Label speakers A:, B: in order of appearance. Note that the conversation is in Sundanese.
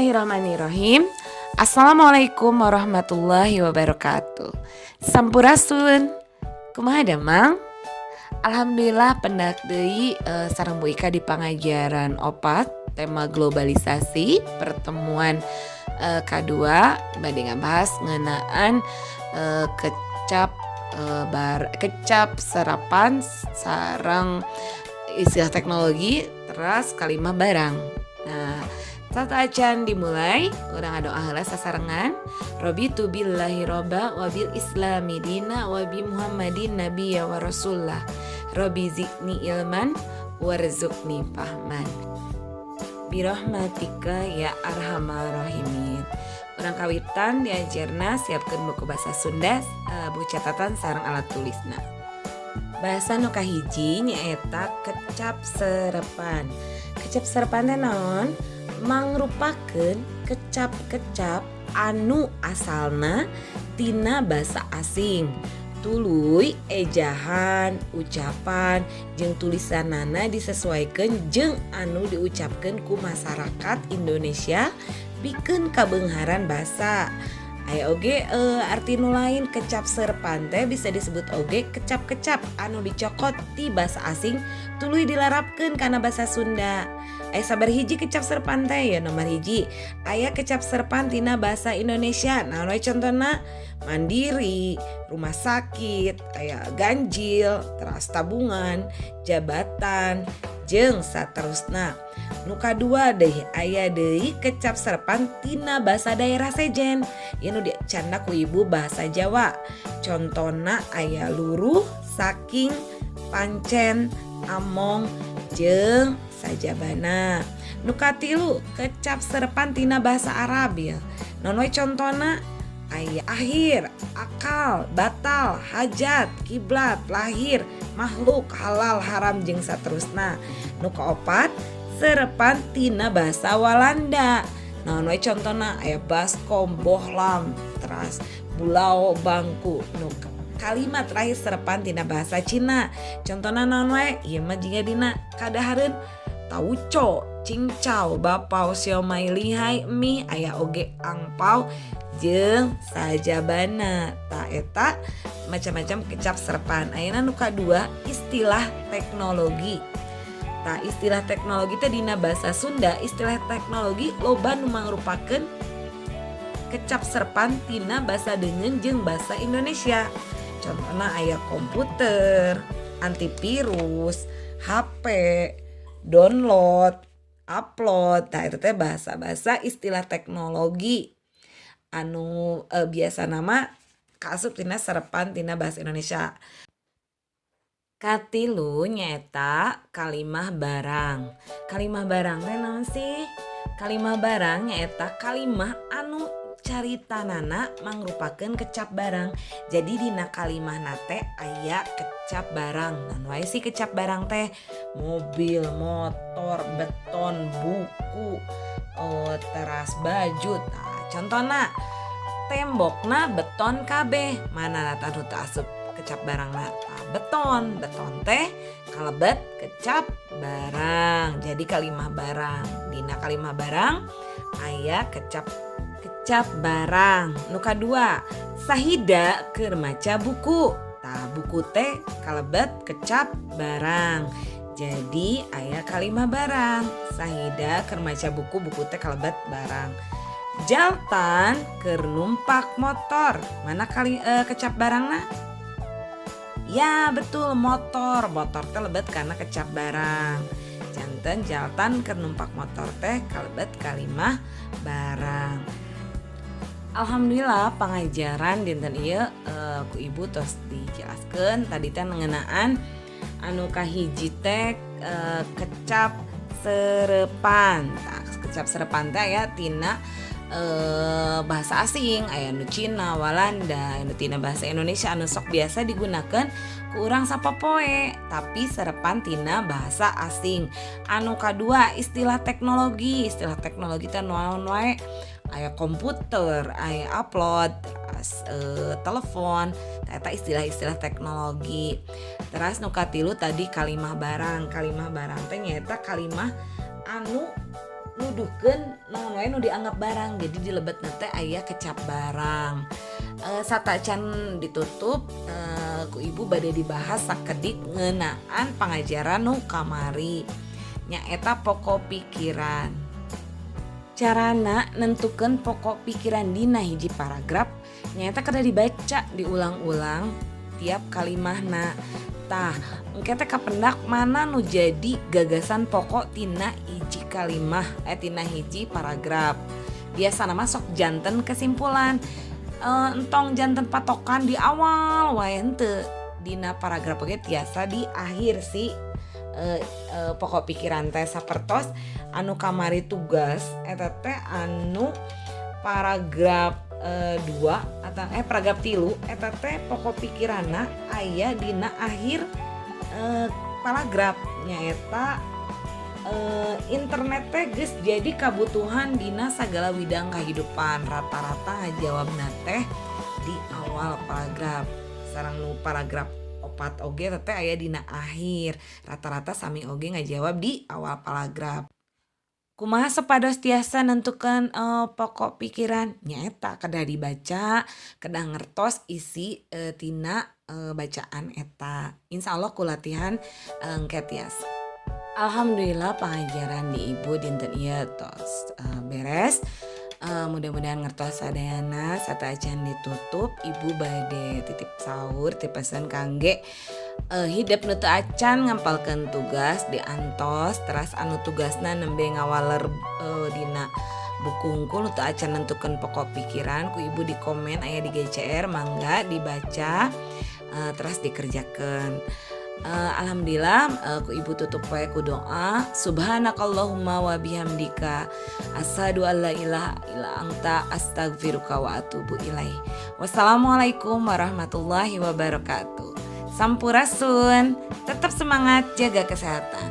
A: Bismillahirrahmanirrahim. Assalamualaikum warahmatullahi wabarakatuh. Sampurasun. Kumaha damang? Alhamdulillah, pendak deui sareng Bu Ika di pangajaran 4 tema globalisasi, pertemuan kadua, bade ngabahas ngeunaan kecap serapan sareng istilah teknologi, teras kalimah barang. Nah, sateuacan dimulai, urang ngadoa heula sasarengan. Raditu billahi robba wa bil islami dina wa bi Muhammadin nabiyya wa rasulah. Robbi zidni ilman warzuqni fahman. Birahmatika ya arhamar rahimin. Urang kawitan diajarna, siapkeun buku bahasa Sunda, buku catatan sareng alat tulisna. Bahasa nu kahiji nyaeta kecap serepan. Kecap serepan teh naon? Mangrupakeun kecap-kecap anu asalna tina basa asing. Tuluy ejahan, ucapan, jeung tulisanana disesuaikeun jeung anu diucapkeun ku masyarakat Indonesia pikeun kabeungharan basa. Aya oge arti nu lain, kecap serepan teh bisa disebut oge kecap-kecap anu dicokot ti basa asing tuluy dilarapkeun kana basa Sunda. Aya sabaraha hiji kecap serepan teh ya? Nomor 1, aya kecap serepan tina bahasa Indonesia. Naon we contona? Mandiri, rumah sakit, aya ganjil, teras tabungan, jabatan, jeung saterusna. Nu kadua deh, aya deui kecap serepan tina basa daerah sejen. Ieu nu dicandak ku ibu bahasa Jawa. Contona aya luruh, saking, pancen, among, jeung sajabana. Nu katilu, kecap serepan tina bahasa Arab ya. Naon we contona? Aya akhir, akal, batal, hajat, kiblat, lahir, makhluk, halal, haram, jeung saterusna. Nu kaopat, serepan tina bahasa Walanda. Naon we contona? Aya baskom, bohlam, teras bulao, bangku. Nu kalima, terakhir, serepan tina bahasa Cina. Contona naon wae? Ieu mah jiga dina kadahareun tauco, cincau, bapau, siomay, lihai, mie, aya oge angpau jeung sajabana. Tah, eta macam-macam kecap serepan. Ayeuna nu kadua, istilah teknologi. Tah, istilah teknologi teh dina bahasa Sunda, istilah teknologi loba nu mangrupakeun kecap serepan tina basa deungeun jeung basa Indonesia. Contohna aya komputer, antivirus, HP, download, upload. Tah, eta teh bahasa-bahasa istilah teknologi anu biasana mah kaasup tina serepan tina bahasa Indonesia. Katilu nyaeta kalimah barang. Kalimah barang teh naon sih? Kalimah barang nyaeta kalimah anu caritanana mangrupakeun kecap barang. Jadi dina kalimahna teh aya kecap barang. Naon wae sih kecap barang teh? Mobil, motor, beton, buku, teras baju. Tah, contona tembokna beton kabeh. Mana nu teu asup kecap barangna? Tah, beton. Beton teh kalebet kecap barang. Jadi kalimah barang. Dina kalimah barang aya kecap kecap barang. Nu kadua, Sahida keur maca buku. Tah, buku teh kalebet kecap barang. Jadi aya kalimah barang. Sahida keur maca buku, buku teh kalebet barang. Jaltan keur numpak motor. Mana kali kecap barangna? Ya betul, motor. Motor teh lebet kana kecap barang. Janten jaltan keur numpak motor teh kalebet kalimah barang. Alhamdulillah, pangajaran dinten ieu ku ibu tos dijelaskeun. Tadi teh ngeunaan anu kahiji teh kecap serepan. Tah, kecap serepan teh aya tina bahasa asing, aya nu Cina, Walanda, anu tina bahasa Indonesia anu sok biasa digunakeun ku urang sapopoe, tapi serepan tina bahasa asing. Anu kadua, istilah teknologi. Istilah teknologi teh naon wae? Aya komputer, aya upload, teras telepon, eta istilah-istilah teknologi. Teras nu katilu tadi kalimah barang. Kalimah barang teh nyaeta kalimah anu Nuduhkeun naon wae nu dianggap barang, jadi di lebetna teh aya kecap barang. Sateuacan ditutup, ku ibu bade dibahas sakedik ngeunaan pangajaran nu kamari, nyaeta pokok pikiran. Carana nentukeun pokok pikiran dina hiji paragraf nyaeta kedah dibaca diulang-ulang tiap kalimahna. Tah, engke teh kapendak mana nu jadi gagasan pokok tina hiji kalimah, tina hiji paragraf. Biasana mah sok janten kesimpulan. Entong janten patokan di awal wae, henteu. Dina paragraf oge tiasa di akhir si pokok pikiran teh, sapertos anu kamari tugas eta teh anu paragraf 2 atau paragraf 3, eta teh pokok pikiranna aya dina akhir paragraf, nyaeta internet teh geus jadi kabutuhan dina sagala widang kahidupan. Rata-rata ngajawabna teh di awal paragraf. Sareng nu paragraf 4 oge teh aya dina akhir. Rata-rata sami oge ngajawab di awal paragraf. Kumaha supados tiasa nentukeun pokok pikiran? Nyaeta kedah dibaca, kedah ngertos isi tina bacaan eta. Insyaallah ku latihan engke tiasa. Alhamdulillah, pangajaran di ibu dinten ieu tos beres. Mudah-mudahan ngertos sadayana. Sateuacan ditutup, ibu bade titip saur, titip pesan kangge hidep nu teu acan ngampalkeun tugas diantos, teras anu tugasna nembe ngawaler dina buku hungkul, nu teu acan nentukeun pokok pikiran, ku ibu di komen aya di GCR, mangga dibaca teras dikerjakeun. Alhamdulillah, ku ibu tutup wae ku doa. Subhanakallahumma wa bihamdika, asyhadu alla ilaha illa anta, astaghfiruka wa atubu ilaih. Wassalamualaikum warahmatullahi wabarakatuh. Sampurasun, tetap semangat, jaga kesehatan.